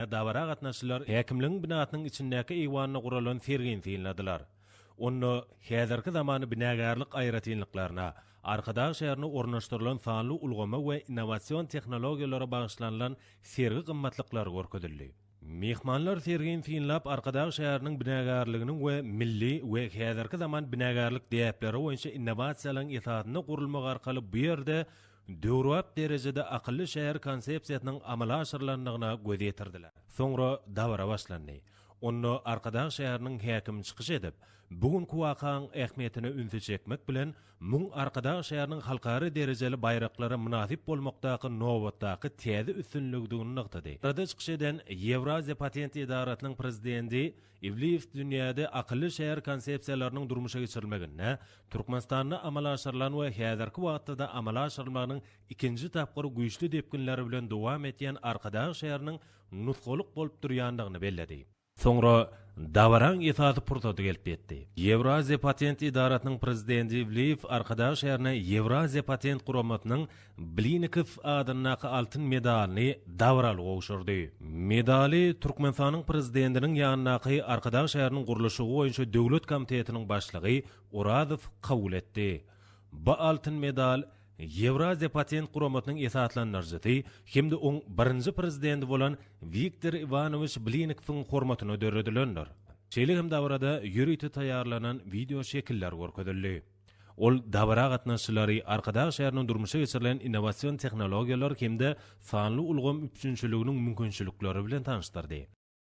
Dabara gatnaşyjylar häkimligiň binasynyň içindäki eýwanda guralan sergini synladylar. Onda häzirki zaman binagärlik aýratynlyklaryna, Arkadag şäherinde ornaşdyrylan sanly ulgama we innowasion tehnologiýalara bagyşlanylan sergi gymmatlyklary görkezildi. Myhmanlar sergini synlap, Arkadag şäheriniň binagärliginiň we milli we häzirki zaman binagärlik däpleri boýunça innowasiýalaryň esasynda gurulmagy arkaly bu ýerde döwrebap derejede akylly şäher konsepsiýasynyň amala aşyrylandygyna göz ýetirdiler. Soňra dabara başlandy. Onda Arkadag şäheriniň häkimi çykyş edip, bu günki wakaň ähmiýetine ünsi çekmek bilen, muň Arkadag şäheriniň halkara derejeli baýraklara mynasyp bolmakdaky nobatdaky täze üstünligidigini nygtady. Dabarada çykyş eden Ýewraziýa patent edarasynyň prezidenti Iwliýew dünýäde akylly şäher konsepsiýalarynyň durmuşa geçirilmeginde Türkmenistanda amala aşyrylan we häzirki wagtda-da amala aşyrylmagynyň ikinji tapgyry güýçli depginler bilen dowam etýän Arkadag şäheriniň nusgalyk bolup durýandygyny belledi. Soňra dabaraň esasy pursady gelip ýetdi. Ýewraziýa patent edarasynyň prezidenti Iwliýew Arkadag şäherine Ýewraziýa patent guramasynyň Blinikow adyndaky altyn medalyny dabaraly gowşurdy. Medaly Türkmenistanyň Prezidentiniň ýanyndaky Arkadag şäheriniň gurluşygy boýunça döwlet komitetiniň başlygy Orazow kabul etdi. Bu altyn medal Ýewraziýa patent guramasynyň esaslandyryjysy hem-de oň birinji prezidenti bolan Wiktor Iwanowiç Blinikowyň hormatyna döredilendir. Şeýle hem dabarada ýörite taýýarlanan wideoşekiller görkezildi. Ol dabara gatnaşyjylary Arkadag şäherinde durmuşa geçirilen innowasion tehnologiýalar hem-de sanly ulgam üpjünçiliginiň mümkinçilikleri bilen tanyşdyrdy.